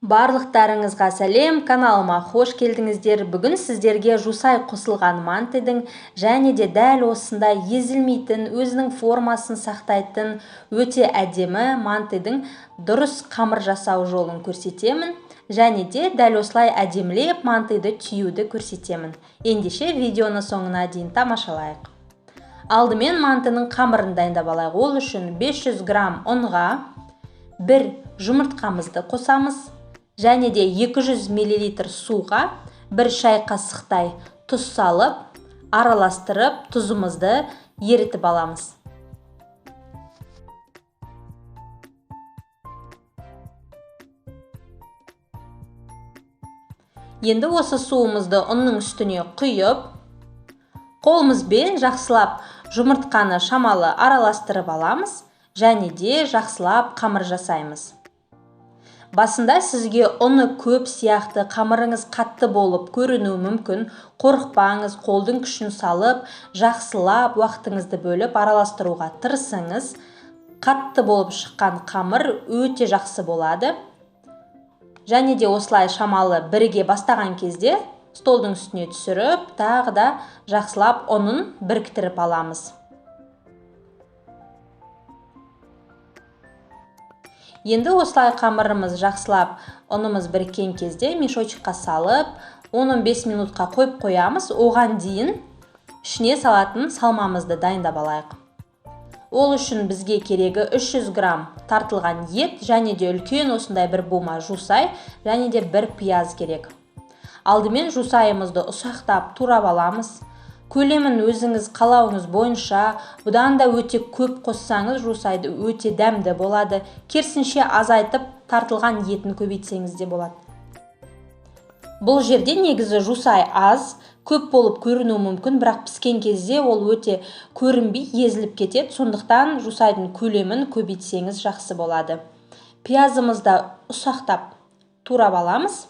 Барлықтарыңызға сәлем, каналыма хош келдіңіздер. Бүгін сіздерге жусай қосылған мантыдың және де дәл осындай езілмейтін, өзінің формасын сақтайтын өте әдемі мантыдың дұрыс қамыр жасау жолын көрсетемін. Және де дәл осылай әдемілеп мантыды түюді көрсетемін. Ендеше видеоны соңына дейін тамашалайық. Алдымен мантының қамырын дайындап алайық. Ол үшін 500 грамм ұнға бір жұмыртқамызды қосамыз. Және де 200 мл суға бір шай қасықтай тұз салып, араластырып, тұзымызды ерітіп аламыз. Енді осы суымызды ұнның үстіне құйып, қолымызбен жақсылап жұмыртқаны шамалы араластырып аламыз, және де жақсылап қамыр жасаймыз. Басында сізге ұны көп сияқты, қамырыңыз қатты болып көрінуі мүмкін. Қорықпаңыз, қолдың күшін салып, жақсылап уақытыңызды бөліп араластыруға тырысыңыз. Қатты болып шыққан қамыр өте жақсы болады. Және де осылай шамалы бірге бастаған кезде столдың үстіне түсіріп, тағы да жақсылап ұнын біріктіріп аламыз. Енді осылай қамырымыз жақсылап ұнымыз біріккен кезде мешочекқа салып, 10-15 минутқа қойып қоямыз. Оған дейін ішіне салатын салмамызды дайындап алайық. Ол үшін бізге керегі 300 грамм тартылған ет және де үлкен осындай бір бума жусай және де бір пияз керек. Алдымен жусайымызды ұсақтап турап аламыз. Көлемін өзіңіз қалауыңыз бойынша, бұдан да өте көп қоссаңыз жусайды өте дәмді болады. Керісінше азайтып тартылған етін көбейтсеңіз де болады. Бұл жерде негізі жусай аз, көп болып көрінуі мүмкін, бірақ піскен кезде ол өте көрінбей езіліп кетеді. Сондықтан жусайдың көлемін көбейтсеңіз жақсы болады. Пиязымызды ұсақтап турап аламыз.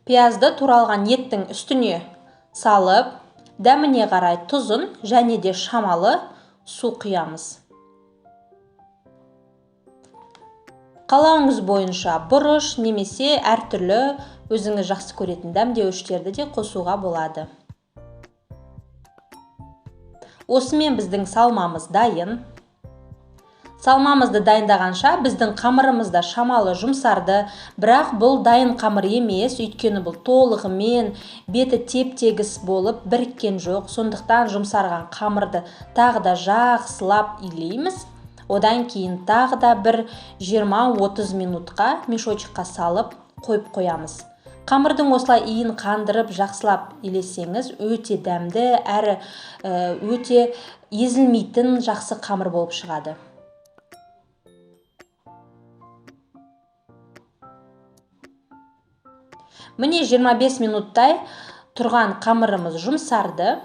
Пиязды туралған еттің үстіне салып, дәміне қарай тұзын және де шамалы су құямыз. Қалауыңыз бойынша бұрыш немесе әртүрлі өзіңіз жақсы көретін дәмдеуіштерді де қосуға болады. Осымен біздің салмамыз дайын. Салмамызды дайындағанша біздің қамырымыз да шамалы жұмсарды, бірақ бұл дайын қамыр емес, өйткені бұл толығымен беті теп-тегіс болып біріккен жоқ. Сондықтан жұмсарған қамырды тағы да жақсылап илейміз. Одан кейін тағы да бір 20-30 минутқа мешочекқа салып қойып қоямыз. Қамырдың осылай иін қандырып жақсылап илесеңіз өте дәмді әрі өте езілмейтін жақсы қамыр болып шығады. Міне 25 минуттай тұрған қамырымыз жұмсарды.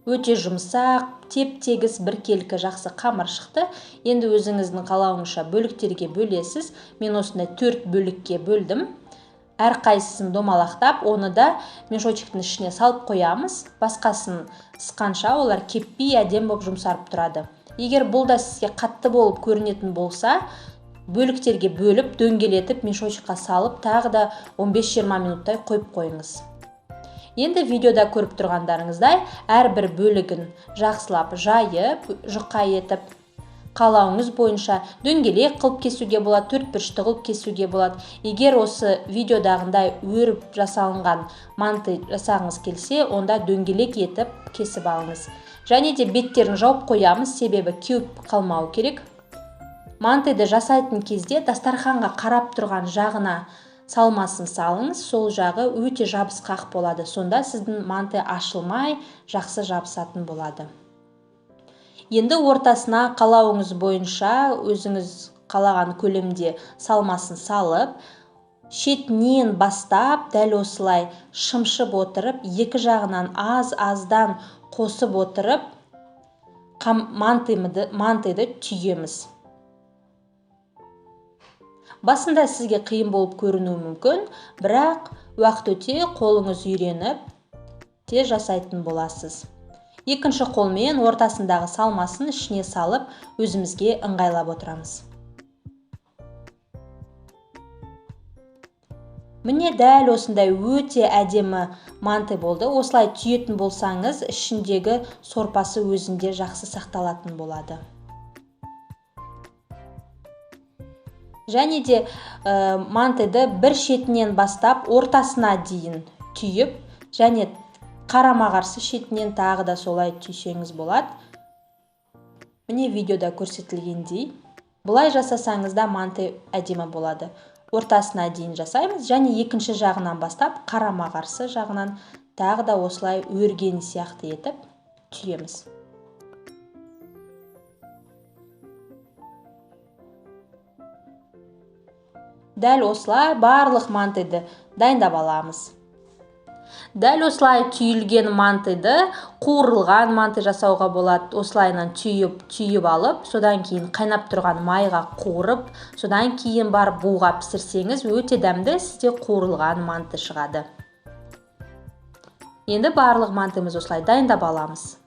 Өте жұмсақ, теп-тегіс біркелкі жақсы қамыр шықты. Енді өзіңіздің қалауыңызша бөліктерге бөлесіз. Мен осындай 4 бөлікке бөлдім. Әрқайсысын домалақтап, оны да мешочектің ішіне салып қоямыз. Басқасын ысқанша олар кеппей әдем болып жұмсарып тұрады. Егер бұл да сізге қатты болып көрінетін болса, бөліктерге бөліп, дөңгелетіп, мешочекқа салып, тағы да 15-20 минуттай қойып қойыңыз. Енді видеода көріп тұрғандарыңыздай, әрбір бөлігін жақсылап жайып, жұқа етіп, қалауыңыз бойынша дөңгелек қылып кесуге болады, төртбұрышты қылып кесуге болады. Егер осы видеодағындай өріп жасалынған манты жасағыңыз келсе, онда дөңгелек етіп кесіп алыңыз. Және де беттерін жауып қоямыз, себебі кеуіп қалмау керек. Мантыды жасайтын кезде дастарханға қарап тұрған жағына салмасын салыңыз, сол жағы өте жабысқақ болады. Сонда сіздің манты ашылмай, жақсы жабысатын болады. Енді ортасына қалауыңыз бойынша өзіңіз қалаған көлемде салмасын салып, шетінен бастап дәл осылай шымшып отырып, екі жағынан аз-аздан қосып отырып, мантыды түйеміз. Басында сізге қиын болып көрінуі мүмкін, бірақ уақыт өте қолыңыз үйреніп, Тез жасайтын боласыз. Екінші қолмен ортасындағы салмасын ішіне салып, өзімізге ыңғайлап отырамыз. Міне дәл осындай өте әдемі манты болды. Осылай түйетін болсаңыз, ішіндегі сорпасы өзінде жақсы сақталатын болады. Және де мантыды бір шетінен бастап ортасына дейін түйіп, және қарама-қарсы шетінен тағы да солай түйсеңіз болады. Міне видеода көрсетілгендей. Бұлай жасасаңыз да манты әдемі болады. Ортасына дейін жасаймыз және екінші жағынан бастап қарама-қарсы жағынан тағы да осылай өрген сияқты етіп түйеміз. Дәл осылай барлық мантыды дайындап аламыз. Дәл осылай түйілген мантыды қуырылған манты жасауға болады. Осылайынан түйіп алып, содан кейін қайнап тұрған майға қуырып, содан кейін барып буға пісірсеңіз, өте дәмді сізде қуырылған манты шығады. Енді барлық мантымызды осылай дайындап аламыз.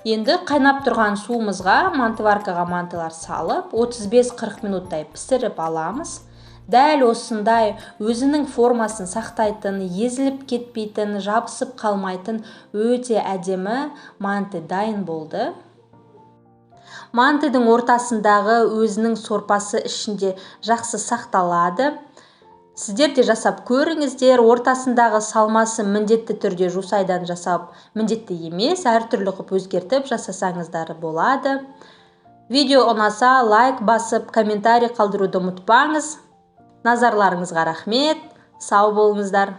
Енді қайнап тұрған суымызға мантываркаға мантылар салып, 35-40 минуттай пісіріп аламыз. Дәл осындай өзінің формасын сақтайтын, езіліп кетпейтін, жабысып қалмайтын өте әдемі манты дайын болды. Мантыдың ортасындағы өзінің сорпасы ішінде жақсы сақталады. Сіздер де жасап көріңіздер. Ортасындағы салмасы міндетті түрде жусайдан жасап, міндетті емес, әртүрлі қып өзгертіп жасасаңыздар болады. Видео ұнаса лайк басып, комментарий қалдыруды ұмытпаңыз. Назарларыңызға рахмет. Сау болыңыздар.